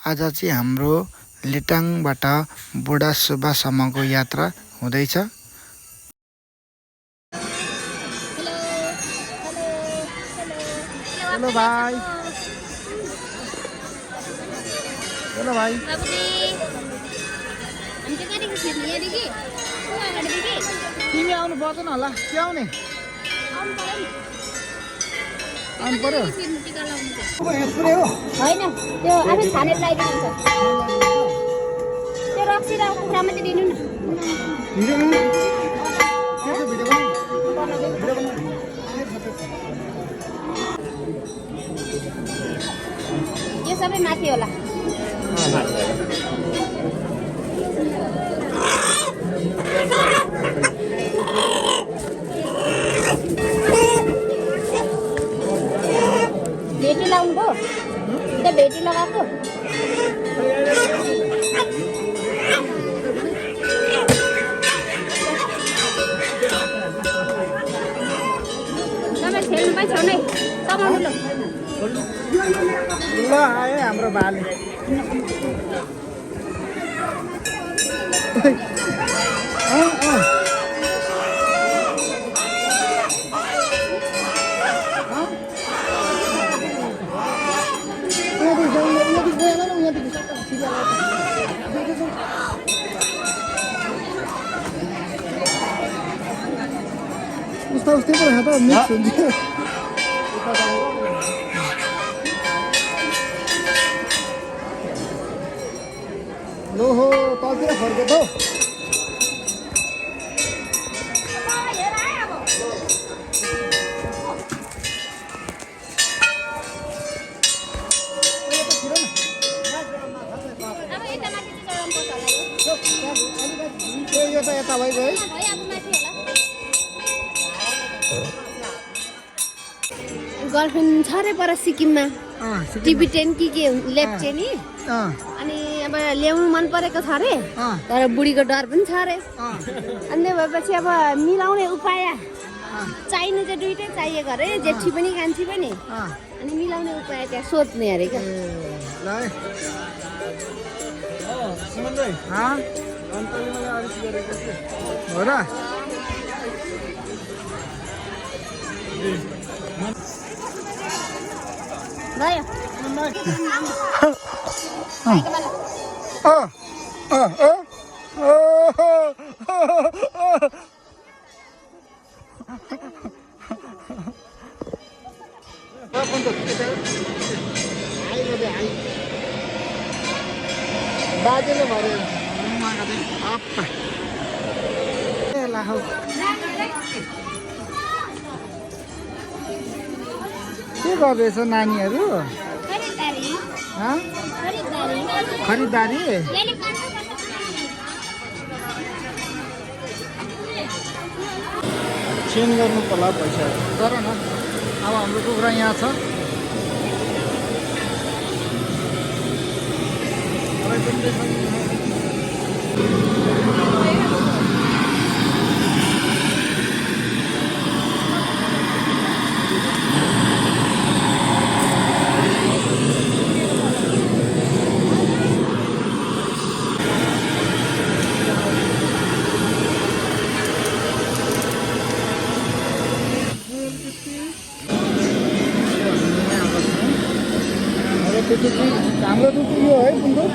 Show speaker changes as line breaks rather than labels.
आज चाहिँ हाम्रो लेटाङबाट बुढासुब्बासम्मको यात्रा हुँदैछ। हेलो भाइ। हेलो भाइ। तिमी आउनु पर्दैन होला, के आउने? आउनु पर्यो
होइन त्यो आफै छानेर लगाइदिनुहुन्छ त्यो रक्सी र कुखुरामा चाहिँ दिनु न यो सबै माथि होला भेटी लाउनुको त्यो भेटी लगाएको तपाईँ खेल्नु पाइ छौ नै समाउनु
ल आयो हाम्रो भाले। उस्तै पो त मिक्स हुन्थ्यो। लो हो तलतिर फर्के त यो त यता भइगयो है।
गर्लफ्रेन्ड छ रे पर सिक्किममा टिबिटेन के लेप्चे नि अनि अब ल्याउनु मन परेको छ रे तर बुढीको डर पनि छ रे अनि भएपछि अब मिलाउने उपाय चाहिने चाहिँ दुइटै चाहिएको अरे जेठी पनि कान्छी पनि अनि मिलाउने उपाय त्यहाँ सोध्ने अरे क्या
हो र
गयो
बाजेले भरे के गर्दैछ नानीहरू? खरिदारी चेन्ज गर्नु पर्ला पैसा तर न अब हाम्रो कुखुरा यहाँ छ। हाम्रो दुध यो है गुन्द्रुक